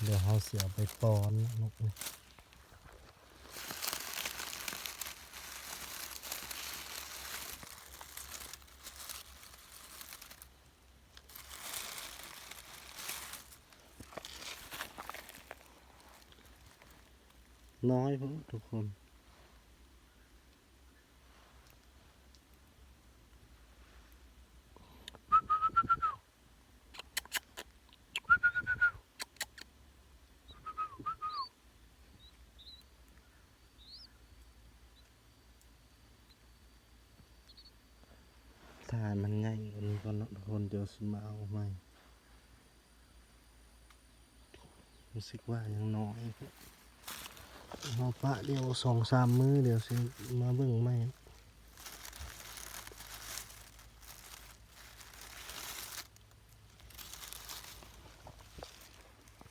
ດຽວເຮົາຊິເອົາໄປປ້ອນນະນົກນີ້. ນ້ອຍໂພດທຸກຄົນ. ຖ້າມັນໃຫຍ່ກວ່ານີ້ກ່ອນເນາະທຸກຄົນ ດຽວຊິມາເອົາໃໝ່. ຮູ້ສຶກວ່າຍັງນ້ອຍ ເຮົາປະດຽວສອງສາມມື້ ດຽວຊິມາເບິ່ງໃໝ່.